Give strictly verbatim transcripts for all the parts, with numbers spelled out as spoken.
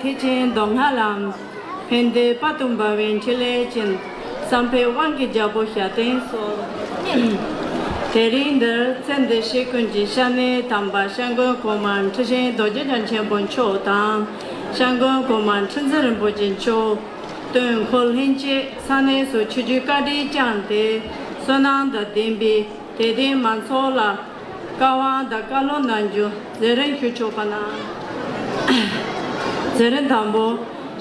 ཐེག་ཆེན་མདོ་སྔགས་ལམ། ཕན་བདེའི་དཔལ་དུ་འབར་བའི་འཕྲིན་ལས་ཅན། བསམ་འཕེལ་དབང་གི་རྒྱལ་པོ་ཞབས་བརྟན་སོགས། དེ་རིང་འདིར་མཚན་འདི་ཞིག་ཀུན་གྱི་སྐྱབས་གནས་དམ་པ་སྐྱབས་མགོན་གོང་མ་ཁྲི་ཆེན་རྡོ་རྗེ་འཆང་ཆེན་པོ་མཆོག་དང་། སྐྱབས་མགོན་གོང་མ་ཁྲི་འཛིན་རིན་པོ་ཆེ་མཆོག་སྟོན་འཁོར་ལྷན་རྒྱས་ས་གནས་སུ་ཆོས་བརྒྱུད་བཀའ་དྲིན་བསྐྱངས་ཏེ་བསོད་ནམས་དང་ལྡན་པའི་དད་ལྡན་མང་ཚོགས་ལ་བཀའ་དབང་དང་བཀའ་སློབ་གནང་རྒྱུ་མཛད་རིམ་ཞུ་ཆོག་པ་གནང་། མཛད་རིམ་དང་པོ།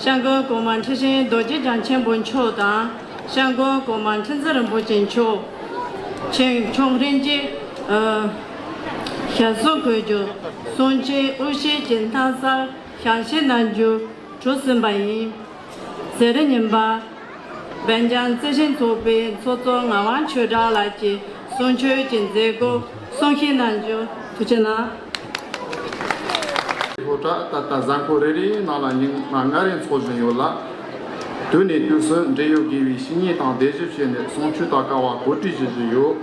སྐྱབས་མགོན་གོང་མ་ཁྲི་ཆེན་རྡོ་རྗེ་འཆང་ཆེན་པོ་མཆོག་དང་། སྐྱབས་མགོན་གོང་མ་ཁྲི་འཛིན་རིན་པོ་ཆེ་མཆོག་ཆེན་མཆོག་ལྷན་རྒྱས། ཨ། ཞབས་སོར་འཁོད་རྒྱུ། གསུང་ཆོས་དབུ་ཞྭ་གྱི་མཐའ་སར་བཤམས་གཤོམ་གནང་རྒྱུ་གྲོས་ཟིན་པ་ཡིན། མཛད་རིམ་གཉིས་པ། སྦེལ་ཇམ་རྩེ་ཆེན་ཚོགས་པའི་ཚོགས་གཙོ་ངག་དབང་ཆོས་གྲགས་ལགས་ཀྱིས་གསུང་ཆོས་ཀྱི་མཛད་སྒོ་གསུང་བཤད་གནང་རྒྱུ། ཐུགས་རྗེ་གནང་། སློབ་གྲྭ་ད་ལྟ་གཟའ་འཁོར་རེ་རེའི་ནང་ལ་ཉིན་ལྔ་རེ་འཚོགས་བཞིན་ཡོད་ལ། དུས་ནས་དུས་སུ་འབྲེལ་ཡོད་དགེ་བའི་བཤེས་གཉེན་དང་བདེ་ཞིབ་བྱས་ནས་གསུང་ཆོས་དང་དཀའ་བ་གོ་སྒྲིག་བྱེད་བཞིན་ཡོད།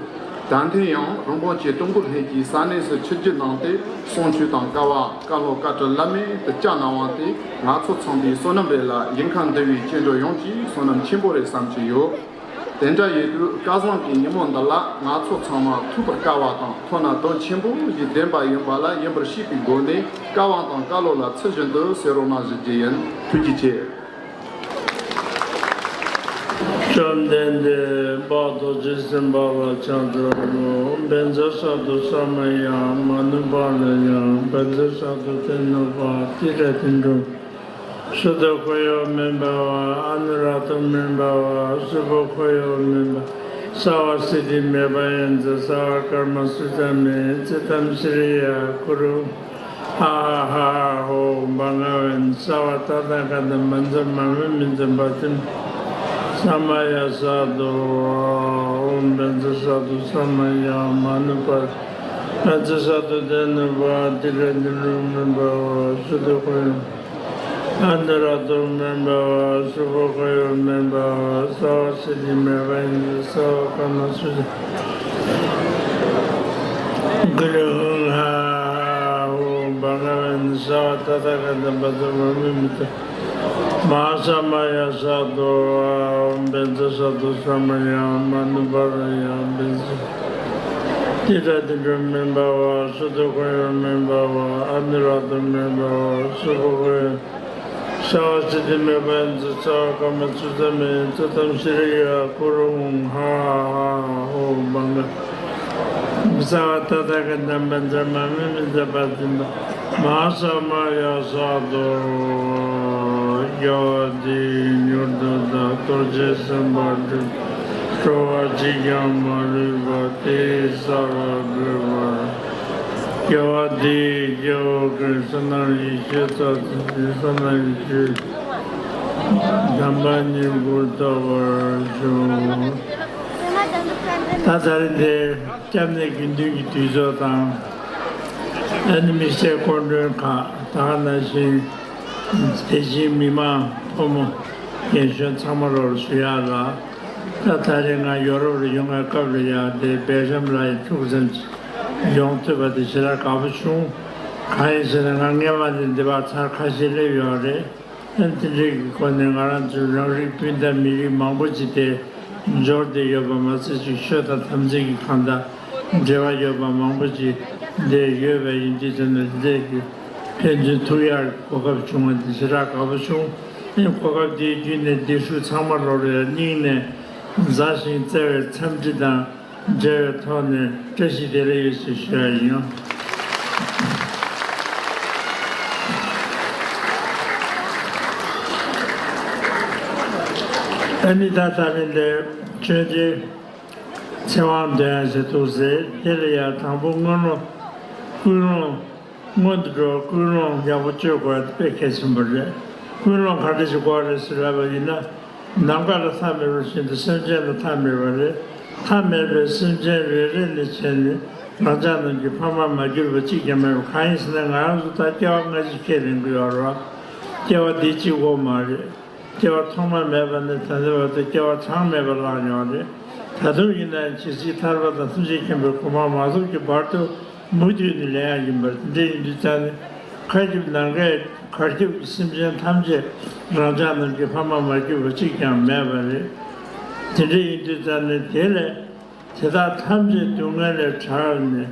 ད་ཐེངས་ཡང་རིན་པོ་ཆེ་སྟོན་འཁོར་ལྷན་རྒྱས་ས་གནས་སུ་ཆིབས་བསྒྱུར་གནང་སྟེ་གསུང་ཆོས་དང་དཀའ་བ་བཀའ་སློབ་བཀའ་དྲིན་བླ་མེད་དུ་བསྐྱངས་གནང་བ་དེ་ང་ཚོ་ཚང་མའི་བསོད་ནམས་རེད་ལ། ཡིན་ཁ་འདི་བའི་སྐྱེ་འགྲོ་ཡོངས་ཀྱི་བསོད་ནམས་ཆེན་པོ་རེད་བསམ་གྱི་ཡོད། དེ་འདྲ་ཡིན་དུས་སྐལ་བཟང་གི་ཉིན་མོ་འདི་ལ་ང་ཚོ་ཚང་མ་ཐུགས་པར་དཀའ་བ་དང་ཐོབ་ན་དོན་ཆེན་པོ་ཞིག་ལྡན་པ་ཡིན་པ་ལ་ཡིན་པར་ཤེས་པའི་སྒོ་ནས་བཀའ་དབང་དང་བཀའ་སློབ་ལ་ཚུལ་བཞིན་དུ་གསན་རོགས་གནང་ཞུ་རྒྱུ་ཡིན། ཐུགས་རྗེ་ཆེ། བཅོམ་ལྡན་འདས་དཔལ་རྡོ་རྗེ་སེམས་དཔའ་ལ་ཕྱག་འཚལ་ལོ། བཛྲ་ཤཱཀྱ་ས་མ་ཡ་མ་ནུ་པཱ་ལ་ཡ། བཛྲ་ཤཱཀྱ་ཏེ་ནུ་པ་ཏི་ར་ཏེ་ནུ། སུ་དུ་ཁོ་ཡོད་མིན་པ་བ། ཨ་ནུ་ར་ཏུ་མིན་པ་བ། སུ་བོ་ཁོ་ཡོད་མིན་པ། སརྦ་སིདྡྷི་མེ་བྷ་ཡན་ཏུ། སརྦ་ཀརྨ་སུ་ཙམ་མེ། ཙིཏྟམ་ཤྲི་ཡ་ཀུ་རུ། ཨ་ཧ་ཧ་ཧོ་བྷ་ག་ཝན། སརྦ་ཏ་ཐཱ་ག་ཏ་བཛྲ་མ་མུ་ནི་ཙམ་བ་ཙམ། ས་མ་ཡ་སཱ་དུ། ཨོཾ་བཛྲ་ཤཱཀྱ་ས་མ་ཡ་མ་ནུ་པཱ། བཛྲ་ཤཱཀྱ་ཏེ་ནུ་པ་ཏི་ར་ཏེ་ནུ་མིན་པ་བ། སུ་དུ་ཁོ་ཡོད། ཨ་ནུ་ར་ཏུ་མིན་པ་བ། སུ་བོ་ཁོ་ཡོད་མིན་པ་བ། སརྦ་སིདྡྷི་མེ་བྷ་ཡན་ཏུ། སརྦ་ཀརྨ་སུ་ཙམ། ཀུ་རུ་ཧཱ་ཧཱ་ཧོ་བྷ་ག་ཝན། སརྦ་ཏ་ཐཱ་ག་ཏ་བཛྲ་མ་མུ་ནི་ཙམ། མ་ཧཱ་ས་མ་ཡ་ས་ཏོ། བཛྲ་ས་ཏོ་ས་མ་ཡ། མ་ནུ་པ་ར་ཡ། བཛྲ། ཏི་ཏྲ་ཏི་ཏྲ་མི་བྷ་བ། སུ་ཏོ་ཁོ་ཡོ་མི་བྷ་བ། ཨ་ནུ་ར་ཏོ་མི་བྷ་བ། སུ་ཁོ་ཁོ་ཡོ། ས་བ་ཙི་ཏི་མེ་བ་ཡན་ཙི་ས་བ་ཀ་མ་ཙུ་ཙ་མེ་ཙ་ཏམ་ཤི་རི་ཡ་ཀུ་རུ་ཧུང་ཧ་ཧ་ཧོ་བང་ག། ས་བ་ཏ་ཏ་ག་ཏ་བ་ཛ་མ་མི་མི་ཛ་བ་ཙི་མ། མ་ཧཱ་ས་མ་ཡ་ས་ཏོ། དགེ་བ་འདིས་མྱུར་དུ་བདག། རྡོ་རྗེ་སེམས་དཔའ་འགྲུབ། འགྲོ་བ་གཅིག་ཀྱང་མ་ལུས་པ། དེ་ཡི་ས་ལ་འགོད་པར། དགེ་བ་འདིས་སྐྱེ་བོ་ཀུན། བསོད་ནམས་ཡེ་ཤེས་རྩ་བརྒྱད་ཀྱི། བསོད་ནམས་ཡེ་ཤེས་དམ་པ་ཉིད་སྐུར་ཐོབ་པར་ཤོག། ད་ད་རེས་འདིར་སྐྱབས་གནས་དགེ་འདུན་གྱི་འདུས་ཚོགས་དང་། ཨ་ནི་དམིགས་བསལ་སྐུ་མགྲོན་ཁག་ད་ག་ནང་བཞིན་དེ་བཞིན་མི་མང་ཕོ་མོ་རྒན་གཞོན་ཚང་མ་ལོར་ཞུ་ཡག་ལ། ད་ད་རེས་ང་ཡོ་རོབ་ལ་ཡོང་བའི་སྐབས་ལ་ཡང་དེ་སྦེལ་ཇམ་ལ་ཡང་ཕྲུ་གུ་ཙམ་ཅིག་ཡོང་ཐུབ་པ་དེ་ཞེ་དྲག་དགའ་པོ་བྱུང་། གང་ཡིན་ཟེར་ན་ང་སྔས་མ་ནས་འདི་བར་ཚར་ཁ་ཤས་སླེབས་ཡོད་རེད། ཨ་དེ་འདྲའི་གི་སྒོ་ནས་ང་རང་ཚོའི་རང་རིགས་སྤུན་ཟླ་མི་རིགས་མང་པོ་ཅིག་དེ་འབྱོར་བསྡད་ཡོད་པ་མ་ཚད་ཅིག་ཆོས་དང་དམ་ཚིག་གི་གང་ལྟར་འབྲེལ་བ་ཡོད་པ་མང་པོ་ཅིག་འདིར་ཡོད་པ་ཡིན་དུས་ཙམ་ན་དེ་འདྲའི་གི་ཕན་ཚུན་ཐུག་ཡག་གོ་སྐབས་བྱུང་བ་འདི་ཞེ་དྲག་དགའ་པོ་བྱུང་། ཨ་གོ་སྐབས་འདི་བརྒྱུད་ནས་འདིར་བཞུགས་ཚང་མ་ལོར་ཡང་སྙིང་ནས་མཛའ་ཞིང་བརྩེ་བའི་འཚམས་འདྲི་དང་། འབྲེལ་བའི་ཐོག་ནས་བཀྲ་ཤིས་བདེ་ལེགས་ཡོད་ཅེས་ཞུ་ཡ་ཡིན། ཨ་ནི་ད་ད་ལན་དེ་མཆོད་མཇལ་ཚེ་དབང་འདོན་ཡ་ཞིག་འདུག་ཟེར། དེ་ལ་ཡང་དང་པོ་སྔོན་ལ་ཀུན་སློང་། སྔོན་དུ་འགྲོ་ཀུན་སློང་ཡག་པོ་སྤྱོད་དགོས་པ་དཔེ་གལ་ཆེན་པོ་རེད། ཀུན་སློང་ག་འདྲ་ཞིག་དགོས་རེད་ཟེར་ལབ་པ་ཡིན་ན། ནམ་མཁའ་ལ་མཐའ་མེད་པ་བཞིན་དུ་སེམས་ཅན་ལ་མཐའ་མེད་པ་རེད། མཐའ་མེད་པའི་སེམས་ཅན་རེ་རེ་ནས་བྱས་ནས་རང་ཅག་རྣམས་ཀྱི་ཕ་མ་མ་གྱུར་པ་གཅིག་ཀྱང་མེད་པ་གང་ཡིན་ཟེར་ན། ང་རང་ཚོ་ད་སྐྱེ་བ་སྔ་ཕྱི་ཁས་ལེན་གྱི་ཡོད་རེད་བ། སྐྱེ་བ་འདི་གཅིག་པོ་མ་རེད། སྐྱེ་བ་ཐོག་མ་མེད་པ་ནས་ད་ལྟའི་བར་དུ་སྐྱེ་བ་གྲངས་མེད་པ་བླངས་ཡོད་རེད། ད་དུང་ཡིན་ན་ཇི་སྲིད་ཐར་པ་དང་ཐམས་ཅད་མཁྱེན་པའི་གོ་འཕང་མ་ཐོབ་ཀྱི་བར་དུ་མུ་མཐུད་ནས་ལེན་ཡག་ཡིན་པར། དེ་འདྲ་ཡིན་དུས་ཙང་ནས་མཁའ་ཁྱབ་ནམ་མཁའི་གར་ཁྱབ་ཀྱི་སེམས་ཅན་ཐམས་ཅད་རང་ཅག་རྣམས་ཀྱི་ཕ་མ་མ་གྱུར་པ་གཅིག་ཀྱང་མེད་པ་རེད། དེ་འདྲ་ཡིན་དུས་ཙང་ནས་དེ་ལས་དེ་དག་ཐམས་ཅད་སྡུག་བསྔལ་ལས་བྲལ་ནས་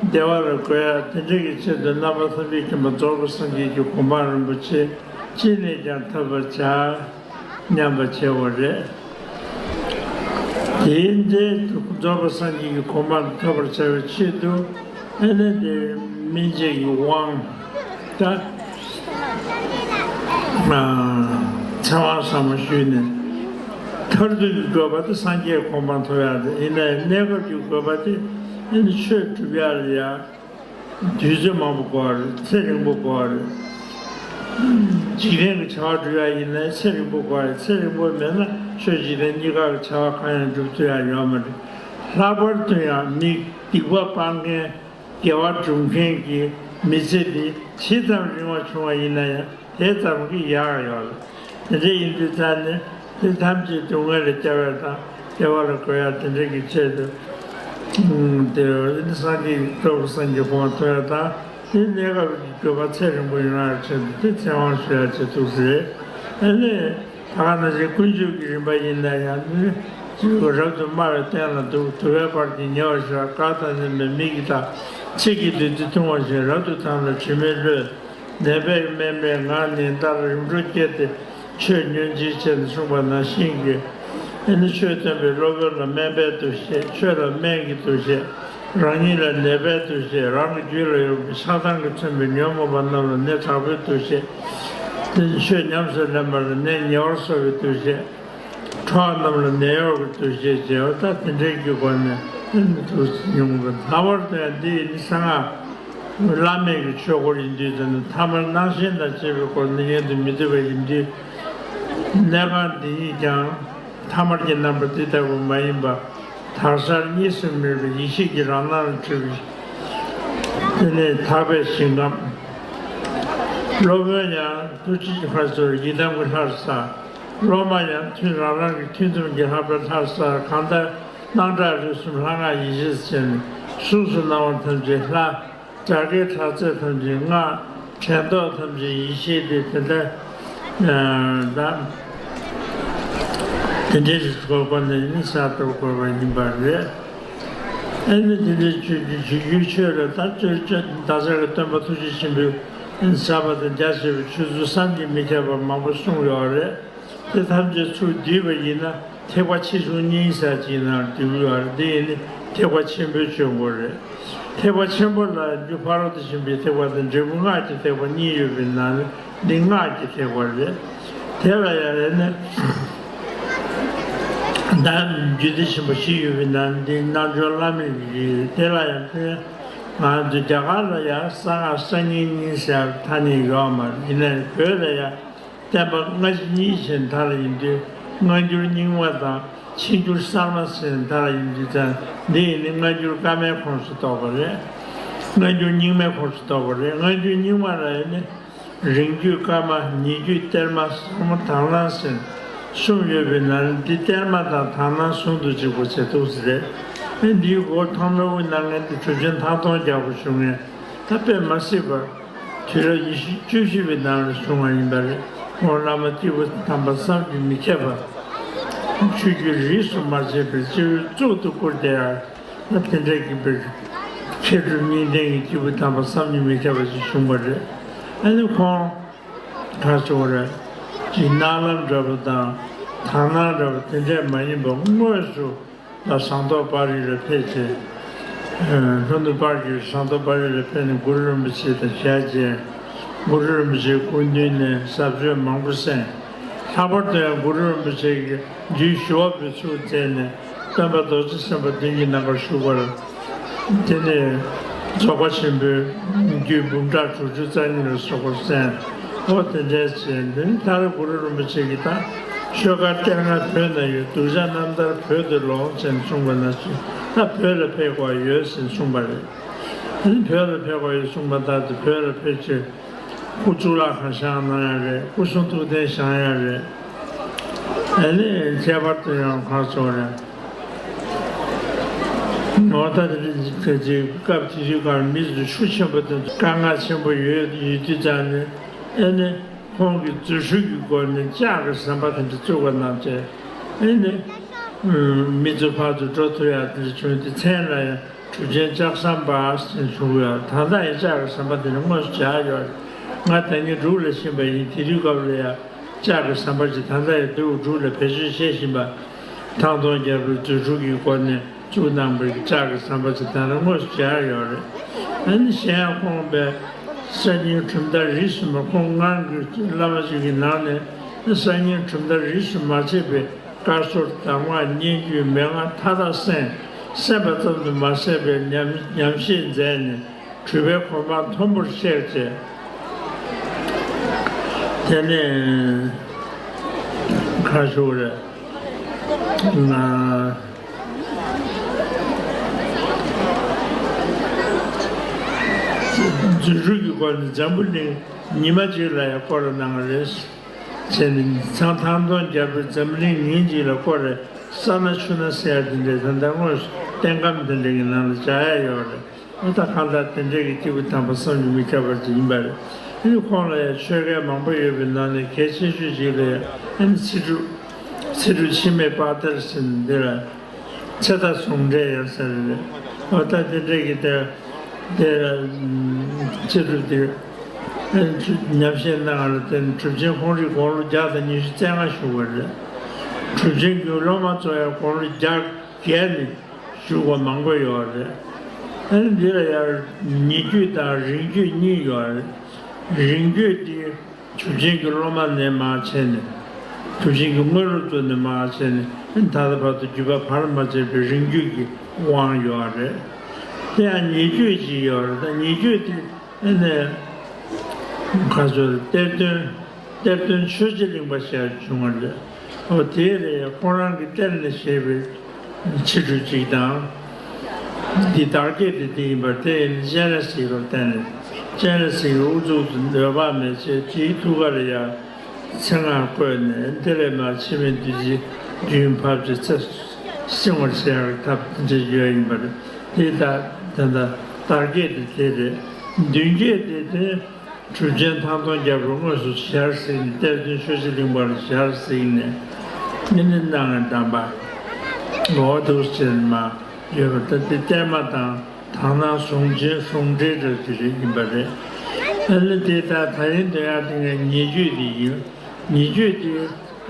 བདེ་བ་ལ་འགོད་ཡ་དེ་འདྲ་གི་ཆེད་དུ་རྣམ་པ་ཐམས་ཅད་མཁྱེན་པ་རྫོགས་པའི་སངས་རྒྱས་ཀྱི་གོ་འཕང་རིན་པོ་ཆེ་ཅི་ནས་ཀྱང་ཐོབ་པར་བྱ། སྙམ་པ་བྱེད་པ་རེད། དེའི་འདྲའི་རྫོགས་པ་སངས་རྒྱས་ཀྱི་གོ་འཕང་ཐོབ་པར་བྱ་བའི་ཆེད་དུ་ཨ་ནི་དེ་སྨིན་བྱེད་ཀྱི་དབང་ད་ཚེ་དབང་ཟབ་མོ་ཞུས་ནས། མཐར་ཐུག་གི་དགོས་པ་དེ་སངས་རྒྱས་གོ་འཕང་ཐོབ་ཡག་རེད། ཡིན་ནའི་གནས་སྐབས་ཀྱི་དགོས་པ་དེ་ཨ་ནི་ཆོས་སྒྲུབ་ཡག་ལ་ཡ། དུས་ཚོད་མང་པོ་འགོར་བ་རེད། ཚེ་རིང་པོ་འགོར་བ་རེད། འཇིག་རྟེན་གྱི་བྱ་བ་སྒྲུབ་ཡག་ཡིན་ན་ཚེ་རིང་པོ་འགོར་བ་རེད། ཚེ་རིང་པོ་མེད་ན་ཆོས་འཇིག་རྟེན་གཉིས་ཀ་གི་བྱ་བ་གང་ཡང་སྒྲུབ་ཐུབ་ཡག་ཡོད་མ་རེད། ལྷག་པར་དུ་ཡང་མི་སྡིག་པ་སྤང་མཁན་དགེ་བ་སྒྲུབ་མཁན་གྱི་མི་ཚེ་འདི་ཇི་ཙམ་རིང་བ་བྱུང་བ་ཡིན་ན་ཡང་། དེ་ཙམ་གྱིས་ཡག་ཡོད་ལ། དེ་འདྲ་ཡིན་དུས་ཙང་ནས་དེ་ཐམས་ཅད་སྡུག་བསྔལ་ལས་སྐྱོབ་པ་དང་བདེ་བ་ལ་འགོད་ཡ་དེ་འདྲ་གི་ཆེད་དུ། ཨུམ། དེ་ནི་སངས་རྒྱས་ཀྱི་སྟོབས་སངས་རྒྱས་གོ་འཕང་ཐོབ་ཡ་དང་། དེ་གནས་སྐབས་ཀྱི་དགོས་པ་ཚེ་རིང་པོ་ཡོང་ཡ་ཆེད་དུ་དེ་ཚེ་དབང་ཞུ་ཡ་ཆེད་དུ་རེད། ཨ་ནི་ད་ག་ནང་བཞིན་ཀུན་སྤྱོད་ཀྱི་རིམ་པ་ཡིན་ན་ཡང་ནི་རབ་ཏུ་དམའ་བའི་སྟན་ལ་འདུག། དུ་བའི་བར་གྱི་ཉེ་བར་བཞག། དགའ་དང་ལྡན་པའི་མིག་གིས་ལྟ། ཚིག་གི་བདུད་རྩི་འཐུང་བ་བཞིན། རབ་ཏུ་དྭངས་ལ་དྲི་མེད་བློས། ནད་པས་སྨན་པའི་ངག་ནི་འདར། རིམ་གྲོ་བསྐྱེད་དེ་ཆོས་ཉོན་ཅིག་ཅེས་གསུངས་པ་ནང་བཞིན་གྱི། ཨ་ནི་ཆོས་སྟོན་པའི་སློབ་དཔོན་ལ་སྨན་པའི་འདུ་ཤེས། ཆོས་ལ་སྨན་གྱི་འདུ་ཤེས། རང་ཉིད་ལ་ནད་པའི་འདུ་ཤེས། རང་གི་རྒྱུད་ལ་ཡོད་པའི་ཆགས་སྡང་གིས་མཚོན་པའི་ཉོན་མོངས་པ་རྣམས་ལ་ནད་དྲག་པོའི་འདུ་ཤེས། དེ་ཆོས་ཉམས་སུ་ལེན་པ་ལ་ནད་ཉེ་བར་གསོ་བའི་འདུ་ཤེས། ཕྲུ་གུ་རྣམས་ལ་ནད་གཡོག་གི་འདུ་ཤེས་བྱས་པ་ལྟར་དེ་འདྲའི་གི་སྒོ་ནས་འདུ་མྱོང་བ། ལྷག་པར་དུ་ཡང་འདི་ཡིན་གསང་སྔགས་བླ་མེད་ཀྱི་ཆོས་སྐོར་ཡིན་དུས་ཙམ་ན་ཐ་མལ་སྣང་ཞེན་དང་བཅས་པའི་སྐོར་ནི་ཉན་དུ་མི་བཏུབ་པ་ཡིན་དུས། གནས་ཁང་འདི་ཉིད་ཀྱང་ཐ་མལ་གྱི་རྣམ་པ་འདི་ལྟ་བུ་མ་ཡིན་པ། དག་ཆར་གཉིས་སུ་མེད་པའི་ཡེ་ཤེས་ཀྱི་རང་སྣང་ལ་འཁྲིལ་བའི། དེ་ནས་དག་པའི་ཞིང་ཁམས། སློབ་དཔོན་ཡང་ཐུགས་རྗེ་ཆེ་ཕར་ཚུར་ཡི་དམ་གྱི་ལྷར་གསལ། སློབ་མ་ཡང་ཐུན་རང་རང་གི་ཐུན་མཚམས་ཀྱི་ལྷ་པའི་ལྷར་གསལ། གང་ལྟར་སྣང་གྲགས་རིག་གསུམ་ལྷ་སྔགས་ཡེ་ཤེས་ཟེར་ནས་གཟུགས་སུ་སྣང་བ་ཐམས་ཅད་ལྷ། སྒྲ་སྐད་གྲགས་ཚད་ཐམས་ཅད་སྔགས། དྲན་རྟོག་ཐམས་ཅད་ཡེ་ཤེས་ཏེ། དེ་ལྟར་ ཨ་ད་དེ་འདྲའི་སྐོར་སྐོར་ནས་ནི་གསལ་ཐག་བཀོད་པ་ཡིན་པ་རེད། ཨ་ནི་དེ་འདྲའི་ཆོས་བརྒྱུད་ཆོས་བརྒྱུད་ཆོས་ལ་ད་ཆོས་ཆོས་ད་ཆ་གི་སྟོན་པ་ཐུགས་རྗེ་ཆེན་པོས་ཟབ་པ་དང་རྒྱ་ཆེ་བའི་ཆོས་ཚུལ་བསམ་གྱིས་མི་ཁྱབ་པ་མང་པོ་གསུངས་ཡོད་རེད། དེ་ཐམས་ཅད་ཚུར་བསྡུས་པ་ཡིན་ན་ཐེག་པ་ཆེ་ཆུང་གཉིས་ཟེར་གྱི་ནང་བསྡུས་ཡོད་རེད། འདི་ཡིན་ནི་ཐེག་པ་ཆེན་པོའི་ཆོས་འགོ་རེད། ཐེག་པ་ཆེན་པོ་ལ་རྒྱུ་ཕ་རོལ་ཏུ་ཕྱིན་པའི་ཐེག་པ་དང་འབྲས་བུ་སྔགས་ཀྱི་ཐེག་པ་གཉིས་ཡོད་པའི་ནང་ནས་འདི་སྔགས་ཀྱི་ཐེག་པ་རེད། དེ་ལ་ཡང་རེད་ནི་ད་རྒྱུད་སྡེ་ཆེན་པོ་བཞི་ཡོད་པའི་ནང་ནས་འདི་རྣལ་འབྱོར་བླ་མེད་ཀྱི་རྒྱུད་རེད། དེ་ལ་ཡང་དེ་ང་ཚོ་རྒྱ་གར་ལ་ཡང་གསང་སྔགས་གསར་རྙིང་གཉིས་ཟེར་ཐ་སྙད་ཡོད་མ་རེད། ཡིན་ནའི་བོད་ལ་ཡང་བསྟན་པ་སྔ་ཕྱི་གཉིས་ཕྱིན་མཐའ་ལ་ཡིན་དུས་སྔ་འགྱུར་རྙིང་མ་དང་ཕྱི་འགྱུར་གསར་མ་ཕྱིན་མཐའ་ལ་ཡིན་དུས་ཙང་འདི་ཡིན་ནི་སྔ་འགྱུར་བཀའ་མའི་ཁོངས་སུ་གཏོགས་པ་རེད། སྔ་འགྱུར་རྙིང་མའི་ཁོངས་སུ་གཏོགས་པ་རེད། སྔ་འགྱུར་རྙིང་མ་ལ་ཡིན་ནི་རིང་བརྒྱུད་བཀའ་མ། ཉེ་བརྒྱུད་གཏེར་མ། ཟབ་མོ་དག་སྣང་ཟེར་གསུམ་ཡོད་པའི་ནང་ནས་འདི་གཏེར་མ་དང་དག་སྣང་ཟུང་དུ་འཇུག་པ་བྱེད་ཐུབ་ཟེར་རེད། ཨེ་འདིའི་སྒོ་ཐོག་མའི་དབུ་གནང་མཁན་དེ་གྲུབ་ཆེན་ཐང་སྟོང་རྒྱལ་པོ་བཞུགས་མཁན་ད་དཔེ་མ་སྲིད་པར། དུས་རབས་ཉི་ཤུ་བཅུ་བཞི་པའི་ནང་ལ་བྱུང་བ་ཡིན་པ་རེད། ཁོང་བླ་མ་སྐྱེས་བུ་དམ་པ་བསམ་གྱིས་མི་ཁྱབ་པ། ཆོས་བརྒྱུད་རིས་སུ་མ་ཆད་པའི་སྤྱི་བོའི་གཙུག་ཏུ་བཀུར་བསྡད་ཡ། ད་དེ་འདྲའི་གི་པའི་མཁས་གྲུབ་གཉིས་ལྡན་གྱི་སྐྱེས་བུ་དམ་པ་བསམ་གྱིས་མི་ཁྱབ་པ་ཞིག་བྱུང་བ་རེད། ཨ་ནི་ཁོང་ག་ཚོད་རེད། ཅིག་སྣང་ལམ་འདྲ་པོ་དང་དག་སྣང་འདྲ་པོ་དེ་འདྲས་མ་ཡིན་པ་དངོས་སུ། ལ་ཟངས་མདོག་དཔལ་རི་ལ་ཕེབས་བྱས། ལྷོ་ནུབ་དཔལ་གྱི་ཟངས་མདོག་དཔལ་རི་ལ་ཕེབས་ནས་གུ་རུ་རིན་པོ་ཆེ་དང་ཞལ་མཇལ། གུ་རུ་རིན་པོ་ཆེའི་སྐུ་མདུན་ནས་ཟབ་ཆོས་མང་པོ་གསན། ལྷག་པར་དུ་ཡང་གུ་རུ་རིན་པོ་ཆེ་གིས་རྒྱུད་ཞི་བ་པོའི་ཚུལ་མཛད་ནས་སྟོན་པ་རྡོ་རྗེ་སེམས་དཔའ་མདུན་གྱི་ནམ་མཁར་བཞུགས་པར། དེ་ནས་རྫོགས་པ་ཆེན་པོའི་རྒྱུད་འབུམ་ཕྲག་དྲུག་ཅུ་རྩ་གཉིས་ལ་སོགས་པ་གསན། འོ་དེ་འདྲའི་ཚེ་འདི་ནི་ད་རེས་གུ་རུ་རིན་པོ་ཆེ་གིས་ད་ཆོས་སྒར་གཏེར་སྔ་བོད་ན་ཡོད། གདུལ་བྱ་རྣམ་ཐར་བོད་དུ་ལོངས་ཟེར་གསུངས་པ་ནང་བཞིན་ད་བོད་ལ་ཕེབས་དགོས་ཡོད་ཟེར་གསུངས་པ་རེད། དེ་ནི་བོད་ལ་ཕེབས་དགོས་ཡོད་གསུངས་པ་ལྟར་དུ་བོད་ལ་ཕེབས་ཕྱིར་སྐུ་གཙུག་ལག་ཁང་བཞེངས་གནང་ཡ་རེད། སྐུ་གསུང་ཐུགས་རྟེན་བཞེངས་ཡ་རེད། ཨ་ནི་ཁྱད་པར་དུ་ཡང་ག་རེ་ཟེར་དགོས་རེད། ནོར་ད་དེ་རིང་གི་སྐབས་དེ་དུས་ཀར་མི་ཚོས་ཤུགས་ཆེན་པོ་དང་དཀའ་ངལ་ཆེན་པོ་ཡོད་ཡོད་དུས་ཙང་ནས། ཨ་ནི་ཁོང་གི་རྫུ་འཕྲུལ་གྱི་སྒོ་ནས་ལྕགས་ཀྱི་ཟམ་པ་དེ་འདྲ་བཙུགས་པ་གནང་བྱས། ཨ་ནི་མི་ཚོ་ཕར་ཚུར་འགྲོ་ཐུབ་ཡག་དེ་འདྲ་བྱུང་སྟེ། མཚན་ལ་ཡང་གྲུབ་ཆེན་ལྕགས་ཟམ་པ་ཞེས་ཞུ་གི་ཡོད། ད་ལྟ་ཡང་ལྕགས་ཀྱི་ཟམ་པ་དེ་འདྲ་དངོས་སུ་མཇལ་ཡོད་རེད། ང་ཟླ་ཉེར་དྲུག་ལ་ཕྱིན་པ་ཡིན། དེ་དུས་སྐབས་ལ་ཡང་། ལྕགས་ཀྱི་ཟམ་པ་ཅིག་ད་ལྟ་ཡང་འདུག་འབྲུག་ལ་བེད་སྤྱོད་བྱེད་བཞིན་པ། ཐང་སྟོང་རྒྱལ་པོའི་རྫུ་འཕྲུལ་གྱི་སྒོ་ནས་བཙུགས་གནང་བའི་ལྕགས་ཀྱི་ཟམ་པ་ཅིག་ད་ལྟ་དངོས་སུ་མཇལ་ཡོད་རེད། ཨ་ནི་གཞན་ཡང་ཁོང་པའི་གསར་རྙིང་གྲུབ་མཐའ་རིས་སུ་མ། ཁོང་སྔར་གྱི་བླ་མ་ཅིག་གི་ནང་ནས་གསར་རྙིང་གྲུབ་མཐའ་རིས་སུ་མ་ཆད་པའི་བཀའ་སྲོལ་གདམས་ངག་སྙན་བརྒྱུད་མན་ངག་མཐའ་དག་གསན། གསན་པ་ཙམ་དུ་མ་ཟད་པའི་ཉམས་ཉམས་བཞེས་མཛད་ནས། གྲུབ་པའི་གོ་འཕང་མཐོན་པོར་གཤེགས་བྱས། དེ་ནས་ག་རེ་ཞུ་དགོས་རེད། ང་རྫུ་འཕྲུལ་གྱི་སྒོ་ནས་འཛམ་བུ་གླིང་ཉི་མ་གཅིག་ལ་ཡང་བསྐོར་གནང་བ་རེད། བྱས་ནས་ཚང་ཐང་སྟོང་རྒྱལ་པོས་འཛམ་བུ་གླིང་ཉིན་གཅིག་ལ་བསྐོར་རེ། ས་སྣ་ཆུ་སྣ་ཟེར་ཡ་དེ་འདྲའི་ད་ལྟ་དངོས་སུ་རྟེན་ཁམས་དེ་འདྲའི་གི་ནང་ལ་མཇལ་ཡ་ཡོད་རེད། ཨ་ད་གང་ལྟར་དེ་འདྲའི་གི་སྐྱེས་བུ་དམ་པ་བསམ་གྱིས་མི་ཁྱབ་པ་ཅིག་ཡིན་པ་རེད། ཨ་ནི་ཁོང་ལ་ཡང་ཆོས་སྐལ་མང་པོ་ཡོད་པའི་ནང་ནས་གལ་ཆེ་ཤོས་ཅིག་ལ་ཡང་། ཨ་ནི་ཚེ་སྒྲུབ། ཚེ་སྒྲུབ་འཆི་མེད་དཔལ་སྟེར་ཟེར་འདི་ལ་ཚེ་མཐའ་ཟུང་འབྲེལ་ཡང་ཟེར་རེད། ཨ་ད་དེ་འདྲའི་གི་དེ་དེ་ཚེ་སྒྲུབ་དེ་ཨ་ནི་ཉམས་བཞེས་གནང་བ་ལ་བརྟེན་གྲུབ་ཆེན་ཁོང་རང་དགུང་ལོ་བརྒྱ་དང་ཉི་ཤུ་རྩ་ལྔ་བཞུགས་པ་རེད། གྲུབ་ཆེན་གྱི་སློབ་མ་ཚོ་ཡང་དགུང་ལོ་བརྒྱ་བརྒལ་ནས་བཞུགས་པ་མང་པོ་ཡོད་རེད། ཨ་ནི་འདི་ལ་ཡང་ཉེ་བརྒྱུད་དང་རིང་བརྒྱུད་གཉིས་ཡོད་རེད། རིང་བརྒྱུད་དེ་གྲུབ་ཆེན་གྱི་སློབ་མ་ནས་མར་བྱས་ནས། གྲུབ་ཆེན་གྱི་དངོས་སློབ་ཚོ་ནས་མར་བྱས་ནས། ཨ་ནི་ད་ལྟ་བར་དུ་བརྒྱུད་པ་བར་མ་ཆད་པའི་རིང་བརྒྱུད་ཀྱི་དབང་ཡོད་རེད། དེ་ཡང་ཉེ་བརྒྱུད་ཅིག་ཡོད་རེད། ད་ཉེ་བརྒྱུད་དེ། ཨ་ནི་ག་ཚོད་གཏེར་སྟོན། གཏེར་སྟོན་ཆོས་རྗེ་གླིང་པ་ཞེས་བྱུང་བ་རེད། འོ་དེ་རེད། ཁོང་རང་གི་གཏེར་ནས་བཞེས་པའི་ཕྱི་དྲོ་གཅིག་དང་། འདི་དར་རྒྱས་དེ་དེ་ཡིན་པར་དེ་ཡིན་སྤྱན་རས་གཟིགས་ལ་བསྟན་ནས། སྤྱན་རས་གཟིགས་ཀྱི་དབུ་གཙུག་ཏུ་འདོད་པ་མེད་ཅེས་དེའི་ཐུགས་ཀ་ལ་ཡང་མཚན་སྔགས་བཀོད་ནས། དེ་ལས་མར་འཆི་མེད་བདུད་རྩིའི་རྒྱུན་བབས་ཏེ་ཚེ་བསྲིང་བར་བྱེད་ཡག་གི་ཐབས་དེ་འདྲ་ཡོད་ཡིན་པ་རེད། དེ་ལྟར་ད་ལྟ་དར་རྒྱས་དེ་དེ་རེད། མདུན་རྒྱས་དེ་དེ། གྲུབ་ཆེན་ཐང་སྟོང་རྒྱལ་པོ་དངོས་སུ་ཞལ་གཟིགས་ནས། གཏེར་སྟོན་ཆོས་རྗེ་གླིང་པར་ཞལ་གཟིགས་ནས། ཨ་ནི་གནང་བའི་གདམས་པ་འོ་འདུག་ཟེར་མ་ཡོད་པ། ད་དེ་བརྟན་མ་དང་དག་སྣང་ཟུང་འབྲེལ། ཟུང་འབྲེལ་འདྲ་དེ་རེད། ཡིན་པ་རེད། ཨ་ནི་དེ་ད་ད་རིང་འདོན་ཡག་དེ་ངས་ཉེ་བརྗོད་དེ་ཡིན། ཉེ་བརྗོད་དེ་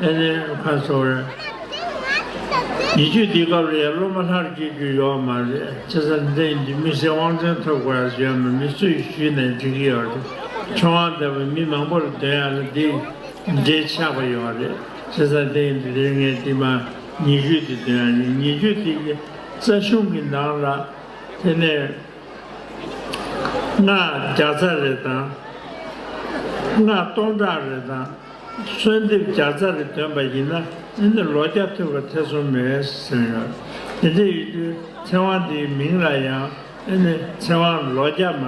ཨ་ནི་ཁ་སོ་རེད། ཉེ་བརྗོད་འདི་སྐབས་ལ་ཡང་སློབ་མ་ལྷར་བསྐྱེད་རྒྱུ་ཡོད་མ་རེད། བྱས་ཙང་འདི་ཡིན་དུས་དམིགས་བསལ་དབང་བཙན་ཐོབ་དགོས་ཡ་ཡོད་མ་རེད། མི་སུས་ཞུས་ནས་འགྲིག་གི་ཡོད་རེད། ཁྱོད་དབང་ལྡན་པ་མི་མང་པོ་ལ་འདོན་ཡ་ལ་འདི་འབྲེལ་ཆགས་པ་ཡོད་རེད། བྱས་ཙང་འདི་ཡིན་དུས་དེ་ངས་འདི་མ་ཉེ་བརྗོད་འདི་འདོན་ཡ་ཡིན། ཉེ་བརྗོད་འདི་གི་རྩ་གཞུང་གི་ནང་ལ་དེ་ནས་སྔགས་བརྒྱ་རྩ་རེ་དང་། སྔགས་སྟོང་ཕྲག་རེ་དང་། གསོལ་འདེབས་བརྒྱ་རྩ་རེ་འདོན་པ་ཡིན་ན། ཨ་ནི་ལོ་བརྒྱ་ཐུབ་པ་ཐེ་ཚོམ་མེད་ཟེར་ཡོད། དེ་འདྲ་ཡོད་དུས་ཚེ་དབང་འདིའི་མིང་ལ་ཡང་ཨ་ནི་ཚེ་དབང་ལོ་བརྒྱ་མ་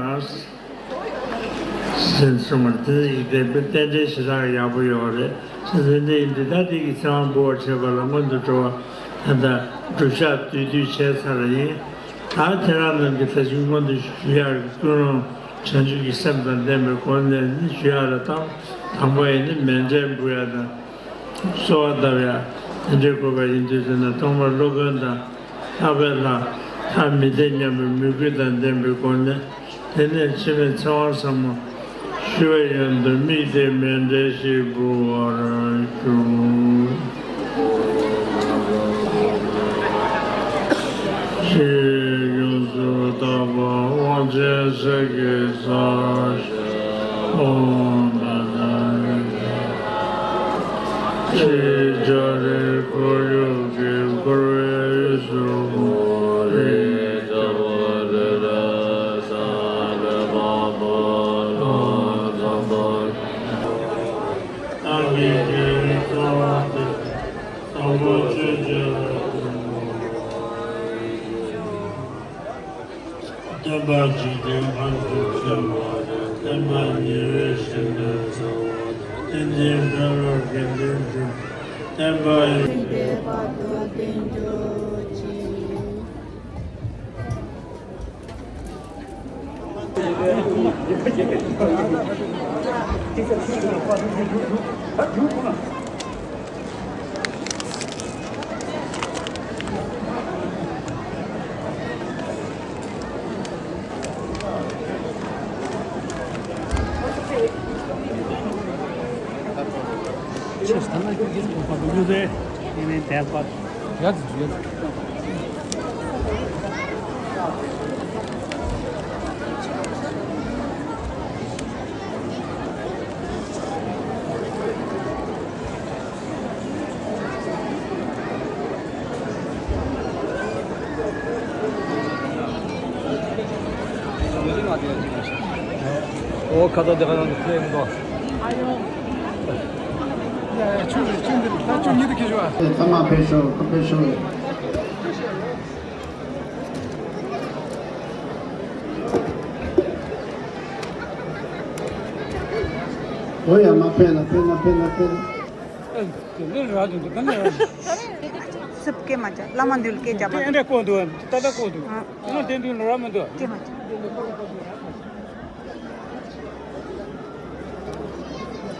ཟེར་གསུངས་པ་དེ་ཡིག་དེ་རྟེན་འབྲེལ་ཞེ་དྲག་ཡག་པོ་ཡོད་རེད། ཟེར་དེ་འདྲ་ཡིན་དུས་ད་དེ་གི་ཚེ་དབང་འབུལ་བར་བྱེད་པ་ལ་སྔོན་དུ་འགྲོ་བ་ད་ལྟ་སྒྲུབ་ཞག་བསྡུས་བསྡུས་བྱས་ཚར་བ་ཡིན། ད་ཁྱེད་རང་རྣམས་ཀྱིས་ད་ཅི་སྔོན་དུ་ཞུ་ཡག་གི་ཀུན་སློང་བྱང་ཆུབ་ཀྱི་སེམས་དང་ལྡན་པའི་སྒོ་ནས་ནི་ཞུ་ཡག་ལ་བཏང་། དང་པོ་ཡིན་ན་མཎྜལ་འབུལ་ཡག་དང་། གསོལ་བ་བཏབ་ཡག་དེ་འདྲའི་དགོས་པ་ཡིན་དུས་དེ་ན་ཐོག་མར་སློབ་དཔོན་དང་ལྷག་པའི་ལྷ་ཐ་མི་དད་སྙམ་པའི་མོས་གུས་དང་ལྡན་པའི་སྒོ་ནས། དེ་ནས་འཆི་མེད་ཚེ་དབང་ཟབ་མོ་ཞུ་བའི་ཡོན་དུ་དམིགས་ཏེ་མཎྜལ་ཞིག་འབུལ་བར་ཞུ། ཕྱིས་ཡོངས་སུ་དག་པ་དབང་ཆེན་གསེར་གྱི་ས་གཞི་ཨོཾ་མ་ཎི་ཕྱིས་ལྕགས་རིའི་ཁོར་ཡུག་གི་འཁོར་བའི་དབུས་སུ་མོ་རིའི་རྩ་བ་རི་རབ་ས་རི་བ་པ་ལ་འཛོམས་པ། བདག་གི་དགེ་བའི་རྩ་བ་སྟེ། དང་པོ་ཆོས་ཀྱི་སྟོན་པ་འཇིག་རྟེན་ཕ་རོལ་ཏུ་ཕྱིན་པ་དང་། བསྟན་པ་ཉེ་བའི་ཞིང་དུ་སྩོལ་བ་དང་། བསྟན་འཛིན་ཕ་རོལ་དགེ་འདུན་གྲུབ། བསྟན་པ་ཡུན་གནས་པ་དང་ལྡན་གྱུར་ཅིག། ཨོ་ཁ་ཏ་དེ་ག་ནང་དུ་ཁྱེད་ཡིན་པ། ཨ་ཡོ། ཡ་ཡ་ཆུང་རེད། ཆུང་འདི་ད་ཆུང་ཉིད་དུ་ཁྱེར་ཤོག་ཨ། ཚང་མ་ཕེབས་ཤོག་ཕེབས་ཤོག་ཨོ་ཡ་མ་ཕེབས་ན་ཕེབས་ན་ཕེབས་ན་ཕེབས་ན། སུབ་ཀེ་མ་ཅ་བླ་མ་འདུལ་ཀེ་ཅ་མ། ཨེ་འདྲ་ཀོ་འདུག་ད་ལྟ་ཀོ་འདུག་ཨ། ང་དེ་འདུག་ལོ་ར་མི་འདུག་ཀེ་མ་ཅ།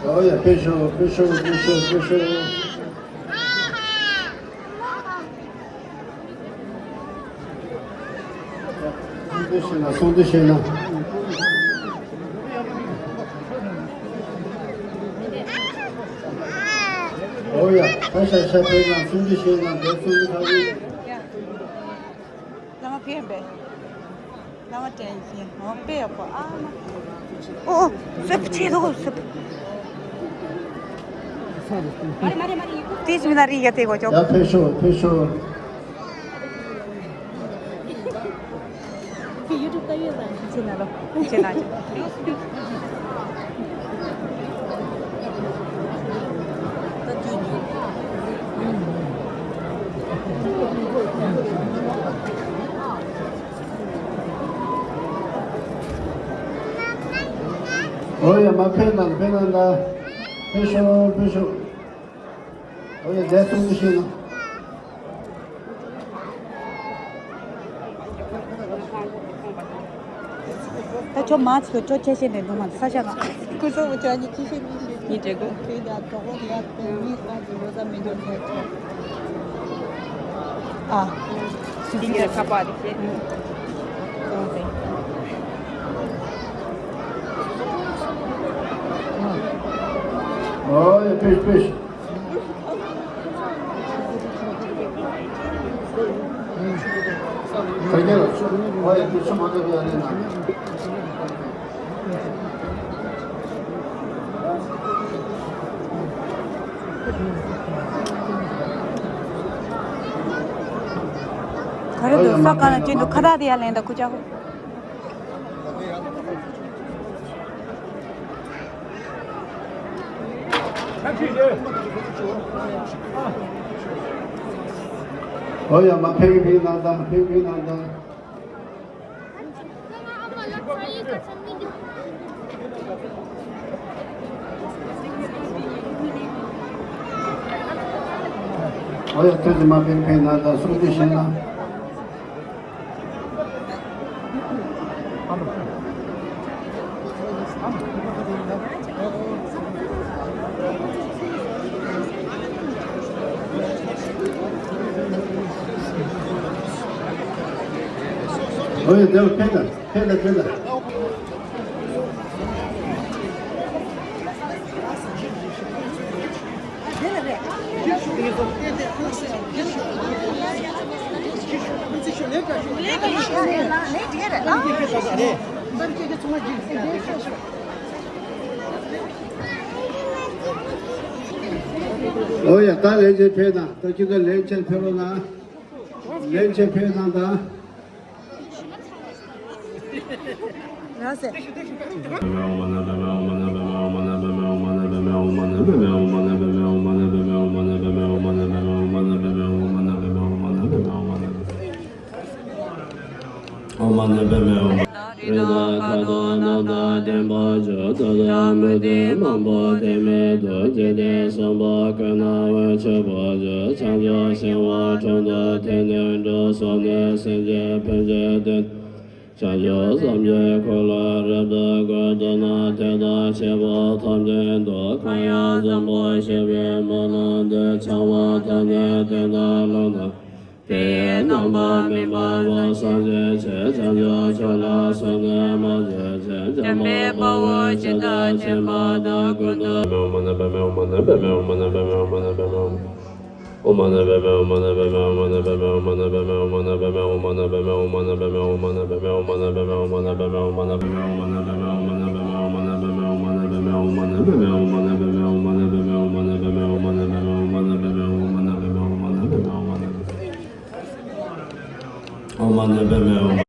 ཨོ་ཡ་ཕེབས་ཤོག་ཕེབས་ཤོག་ཕེབས་ཤོག་ཕེབས་ཤོག་གསུང་དུ་ཤེས་ན་གསུང་དུ་ཤེས་ན། ཨོ་ཡ་ད་ཤ་ཤ་ཕེབས་ན་གསུང་དུ་ཤེས་ན་འདི་གསུང་དུ་ཁ་ལུས། བླ་མ་ཕེབས་པས། བླ་མ་དྲན་ཤེས་ཧོ་པེ་ཡོད་པ་ཨ་མ། ཨོ་ཨོ་སུབ་ཆེ་དོ་སུབ། ཏིས་མི་ན་རི་ཡ་ཏེ་གོ་ཅོ། ཡ་ཕེབས་ཤོག་ཕེབས་ཤོག་ཡུ་ཊུབ་ལྟ་ཡོད་ལ། ཅི་ན་ལོ། ཅི་ན་ཅི། ཨོ་ཡ་མ་ཕེབས་ན་ཕེབས་ན་ད། ཕེབས་ཤོག་ཕེབས་ཤོག་ཨོ་ཡ་བསྡད་སོང་ཤེས་ན། ད་ཁྱོད་མ་ཚིག་ཁྱོད་ཁྱད་ཤེས་ནས་འདུག་མ་ས་ཞག་ང་ཁོ་ཚོ་ཁྱོད་གཉིས་ཁྱད་ཤེས་མི་ཤེས་ནི་འདྲེ་གོ་ཁྱོད་ད་གྲོགས་པོ་ལ་དེ་མི་ཁ་གི་ལོ་ས་མི་འཇོག་ནས་ཁྱོད་ཨ། འདི་གི་ཁ་པར་དེ་ཁྱེད། ཨོ་ཡ་ཕེཤ་ཕེཤ། ད་རྒྱལ་ལ་ཆུ་ཨོ་ཡ་དེ་ཆུ་མ་འདྲ་བའི་ཨ་ནི་ན། ག་རེ་འདུག་ས་ག་ལ་ཅི་འདུག་ཁ་བཏགས་དེ་ཡར་ལེན་དང་ཁུ་ཅག་ཨོ་ཡ་མ་ཕེབས་ཕེབས་གནང་དང་ཕེབས་ཕེབས་གནང་དང་། ཨོ་ཡ་ཐུགས་རྗེ་མ་ཕེབས་ཕེབས་གནང་དང་གསུང་ཆོས་བཤད་ན། ཨོ་ཡ་དེ་ཕེབས་དང་ཕེབས་དང་ཕེབས་དང་། ཨོ་ཡ་ད་ལན་ཆེན་ཕེབས་དང་ད་ཁྱེད་ཚོ་ལན་ཆེན་ཕེབས་རོགས་གནང་། ལན་ཆེན་ཕེབས་གནང་དང་། རང་སེ། ཨོཾ་མ་ཎི་པདྨེ་ཧཱུྃ། རི་དྭགས་ཁ་དོག་རྣམས་དང་ལྡན་པ་བཅུ་དྲུག་དང་མུ་ཏིག་མང་པོ་ཐིག་མེད་དུ་བརྗིད་དེ་གསུངས་པ་ཀུན་ནས་འོད་ཆེན་པོ་བཞུགས། བྱང་ཆུབ་ཤིང་དབང་དྲུང་དུ་ཐིམ་ནས་འགྲོ་ས་ནི་སེམས་ཅན་ཕན་ཕྱིར་སྟོན། བྱང་ཆུབ་སེམས་ཀྱི་འཁོར་ལོ་རབ་ཏུ་བསྐོར། མདོར་ན་དེ་དག་བྱེད་པོ་ཐམས་ཅད་དུ། གང་ཡང་བཟང་པོ་སྤྱོད་པའི་སྨོན་ལམ་འདི། བྱ་བ་ཐམས་ཅད་དོན་དང་ལྡན་ལ། དེ་ཡི་རྣམ་པར་སྨིན་པ་ལ་སངས་རྒྱས་ཆོས། བྱང་ཆུབ་མཆོག་ལ་སོགས་ནས་མ་བྱོན་ཕྱིར། འཇམ་དཔལ་དཔའ་བོས་ཇི་ལྟར་མཁྱེན་པ་དང་། ཀུན་ཏུ། ཨོཾ་མ་ཎི་པདྨེ་ཧཱུྃ།